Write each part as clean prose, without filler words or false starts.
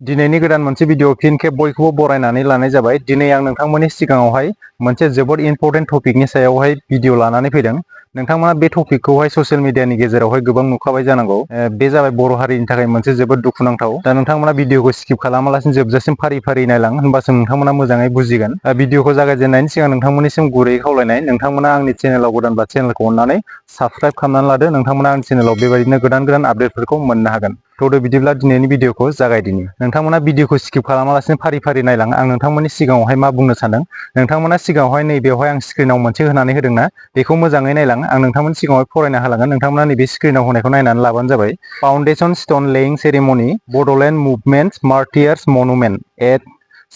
दिनैनि गोदान मोनसे भिडिअ फिन खेब बयखौबो बरायनानै लानाय जाबाय। दिनै आं नोंथांमोननि सिगाङावहाय मोनसे जोबोद इम्पोर्टेन्ट टपिकनि सायावहाय भिडिअ लानानै फैदों। नोंथांमोना बे टपिकखौहाय ससियेल मिडियानि गेजेरावहाय गोबां नुखाबाय जानांगौ। बे जाबाय बर' हारिनि थाखाय मोनसे जोबोद दुखुनांथाव। दा नोंथांमोना भिडिअखौ स्किप खालामालासिनो जोबजासिम फारि फारि नायलां, होनबासो नोंथांमोना मोजाङै बुजिगोन। भिडिअखौ जागायजेननायनि सिगां नोंथांमोननिसिम गुरैयै खावलायनाय, नोंथांमोना आंनि चेनेलाव गोदानबा चेनेलखौ अननानै साबस्क्राइब खालामनानै लादो। नोंथांमोना आंनि चेनेलाव बेबायदिनो गोदान गोदान आपडेटफोरखौ मोननो हागोन। थ'दो बिदिब्ला दिनैनि भिडिअखौ जागायदिनि। नोंथांमोना भिडिअखौ स्किप खालामालासिनो फारि फारि नायलां। आं नोंथांमोननि सिगाङावहाय मा बुंनो सानदों, नोंथांमोना सिगाङावहाय नैबेयावहाय आं स्क्रिनाव मोनसे होनानै होदोंना, बेखौ मोजाङै नायलां। आं नोंथांमोननि सिगाङावहाय फरायना होलांगोन, नोंथांमोना नैबे स्क्रिनाव होनायखौ नायनानै लाबानो जाबाय। Foundation stone laying ceremony Bodoland movement martyrs monument at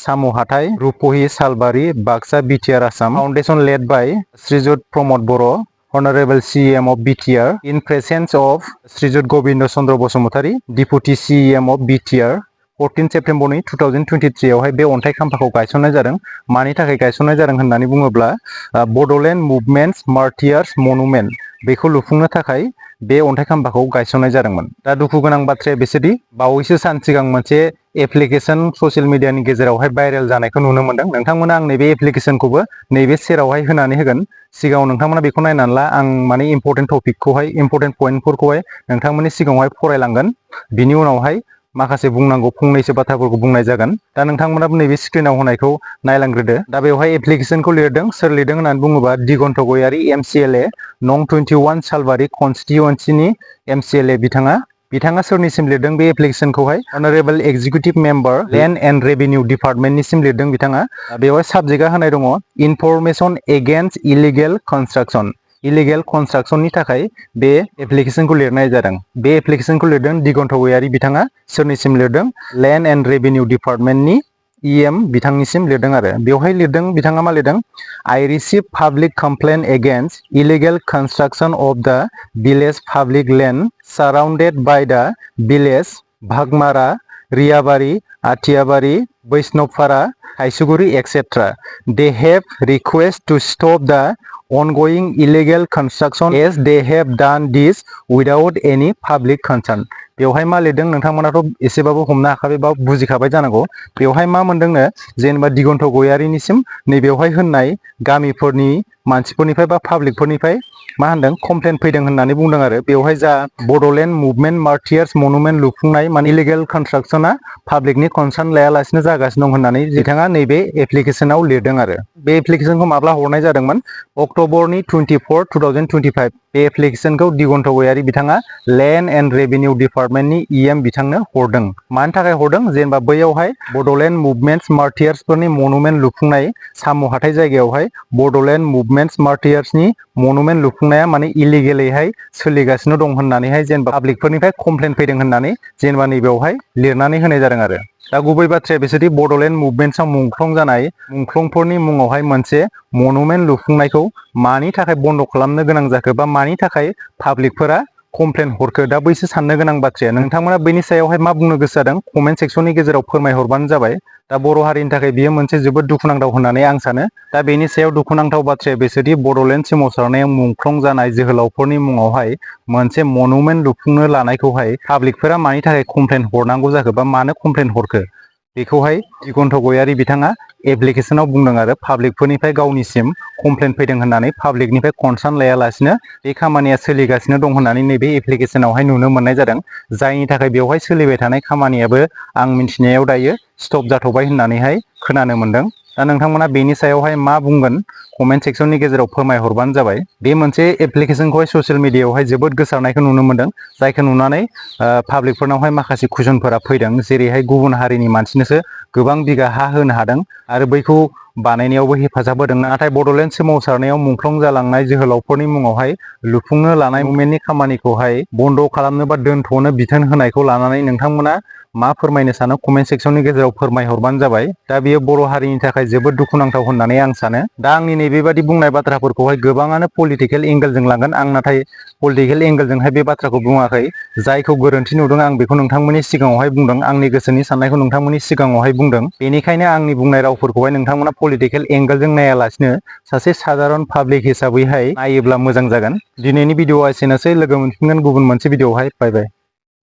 Samohathai, Rupahi, Salbari, Baksa, BTR, Assam. Foundation laid by श्रीजुत Pramod Bodo', Honorable CEM of BTR, in presence of श्रीजुत Gobinda Chandra Basumatary, Deputy CEM of BTR। 14 सेप्तेम्बरनि 2023 आवहाय बे अन्थाइ खाम्फाखौ गायसननाय जादों। मानि थाखाय गायसननाय जादों होननानै बुङोब्ला बड'लेण्ड मुभमेन्ट मार्टियार्स मनुमेन्ट बेखौ लुफुंनो थाखाय बे अन्थाइ खाम्फाखौ गायसननाय जादोंमोन। दा दुखु गोनां बाथ्राया बेसोदि बावैसो सान सिगां मोनसे एप्लिकेसन ससियेल मिडियानि गेजेरावहाय भाइरेल जानायखौ नुनो मोनदों। नोंथांमोना आं नैबे एप्लिकेसनखौबो नैबे सेरावहाय होनानै होगोन। सिगाङाव नोंथांमोना बेखौ नायनानै ला। आं माने इम्पर्टेन्ट टपिकखौहाय, इम्पर्टेन्ट पइन्टफोरखौहाय नोंथांमोननि सिगाङावहाय फरायलांगोन। बिनि उनावहाय माखासे बुंनांगौ फंनैसो बाथ्राफोरखौ बुंनाय जागोन। दा नोंथांमोनाबो नैबे स्क्रिनाव होनायखौ नायलांग्रोदो। दा बेवहाय एप्लिकेसनखौ लिरदों, सोर लिरदों होननानै बुङोबा दिगन्त गयारि MCLA नं 21 सालबारि कनस्टिटिउएन्सिनि MCLA बिथाङा सोरनिसिम लिरदों बे एप्लिकेसनखौहाय? Honourable executive member land and revenue डिपार्टमेन्टनिसिम लिरदों बिथाङा। बेवहाय साबजेक्टआ होनाय दङ information against illegal construction. Illegal कनस्ट्राक्सननि थाखाय बे एप्लिकेसनखौ लिरनाय जादों। बे एप्लिकेसनखौ लिरदों दिगन्त गयारि बिथाङा। सोरनिसिम लिरदों? लेन्ड एन्ड रेभिनिउ डिपार्टमेन्टनि EM बिथांनिसिम लिरदों आरो बेवहाय लिरदों बिथाङा मा लिरदों? I receive public complaint against illegal construction of the village public land surrounded by the village Bhagmara, Riyabari, Atiyabari, Vaishnavpara, Taisuguri, etc. They have request to stop the ongoing illegal construction as they have done this without any public consent। बेवहाय मा लिरदों नोंथांमोनाथ' एसेबाबो हमनो हाखाबाय बा बुजिखाबाय जानांगौ। बेवहाय मा मोनदोंनो, जेनेबा दिगन्त गयारिनिसिम नैबेवहाय होननाय गामिफोरनि मानसिफोरनिफ्राय बा पाब्लिकफोरनिफ्राय मा होनदों, कमप्लेन फैदों होननानै बुंदों आरो बेवहाय जा बड'लेण्ड मुभमेन्ट मार्टियार्स मनुमेन्ट लुफुंनाय माने इलिगेल कनस्ट्राक्सना पाब्लिकनि कनसार्न लायालासिनो जागासिनो दं होननानै बिथाङा नैबे एप्लिकेसनाव लिरदों आरो। बे एप्लिकेसनखौ माब्ला हरनाय जादोंमोन? अक्ट'बरनि 24, 2025। बे एप्लिकेसनखौ दिगन्त गयारि बिथाङा लेन्ड एन्ड रेभिनिउ डिपार्टमेन्टनि EM बिथांनो हरदों। मानि थाखाय हरदों? जेनेबा बैयावहाय बड'लेण्ड मुभमेन्ट मार्टियार्सफोरनि मनुमेन्ट लुफुंनाय साम'हाथाय जायगायावहाय बड'लेण्ड मुभमेन्ट मार्टियार्सनि मनुमेन्ट लुफुंनाया माने इलिगेलैहाय सोलिगासिनो दं होननानैहाय जेनेबा पाब्लिकफोरनिफ्राय कमप्लेन फैदों होननानै जेनेबा नैबेयावहाय लिरनानै होनाय जादों आरो। दा गुबै बाथ्राया बिसोरदि बड'लेण्ड मुभमेन्टआव मुंख्लं जानाय मुंख्लंफोरनि मुङावहाय मोनसे मनुमेन्ट लुफुंनायखौ मानि थाखाय बन्द' खालामनो गोनां जाखो बा मानि थाखाय पाब्लिकफोरा कमप्लेन हरखो? दा बैसो साननो गोनां बाथ्राया। नोंथांमोना बेनि सायावहाय मा बुंनो गोसो जादों कमेन्ट सेक्सननि गेजेराव फोरमायहरबानो जाबाय। दा बर' हारिनि थाखाय बियो मोनसे जोबोद दुखुनांथाव होननानै आं सानो। दा बेनि सायाव दुखुनांथाव बाथ्राया बेसोदि बड'लेण्ड सोमावसारनायाव मुंख्लं जानाय जोहोलावफोरनि मुङावहाय मोनसे मनुमेन्ट लुफुंनो लानायखौहाय पाब्लिकफोरा मानि थाखाय कमप्लेन हरनांगौ जाखो बा मानो कमप्लेन हरखो? बेखौहाय दिगन्त गयारि बिथाङा एप्लिकेसनाव बुंदों आरो पाब्लिकफोरनिफ्राय गावनिसिम कमप्लेन फैदों होननानै पाब्लिकनिफ्राय कनसार्न लायालासिनो बे खामानिया सोलिगासिनो दं होननानै नैबे एप्लिकेसनावहाय नुनो मोननाय जादों। जायनि थाखाय बेवहाय सोलिबाय थानाय खामानियाबो आं मिथिनायाव दायो स्टप जाथ'बाय होननानैहाय खोनानो मोनदों। दा नोंथांमोना बेनि सायावहाय मा बुंगोन कमेन्ट सेक्सननि गेजेराव फोरमायहरबानो जाबाय। बे मोनसे एप्लिकेसनखौहाय ससियेल मिडियायावहाय जोबोद गोसारनायखौ नुनो मोनदों। जायखौ नुनानै पाब्लिकफोरनावहाय माखासे कुइसनफोरा फैदों, जेरैहाय गुबुन हारिनि मानसिनोसो गोबां बिगा हा होनो हादों आरो बैखौ बानायनायावबो हेफाजाब होदों। नाथाय बड'लेण्ड सोमावसारनायाव मुंख्लं जालांनाय जोहोलावफोरनि मुङावहाय लुफुंनो लानाय मुभमेन्टनि खामानिखौहाय बन्द' खालामनो बा दोनथ'नो बिथोन होनायखौ लानानै नोंथांमोना मा फोरमायनो सानो कमेन्ट सेक्सननि गेजेराव फोरमायहरबानो जाबाय। दा बेयो बर' हारिनि थाखाय जोबोद दुखुनांथाव होननानै आं सानो। दा आंनि नैबेबादि बुंनाय बाथ्राफोरखौहाय गोबाङानो पलिटिकेल एंगेलजों लांगोन। आं नाथाय पलिटिकेल एंगेलजोंहाय बे बाथ्राखौ बुङाखै। जायखौ गोरोन्थि नुदों आं बेखौ नोंथांमोननि सिगाङावहाय बुंदों। आंनि गोसोनि साननायखौ नोंथांमोननि सिगाङावहाय बुंदों। बेनिखायनो आंनि बुंनाय रावफोरखौहाय नोंथांमोना पलिटिकेल एंगेलजों नायालासिनो सासे सादारन पाब्लिक हिसाबैहाय नायोब्ला मोजां जागोन। दिनैनि भिडिअआ एसेनोसै। लोगो मोनफिनगोन गुबुन मोनसे भिडिअआवहाय। बाय बाय।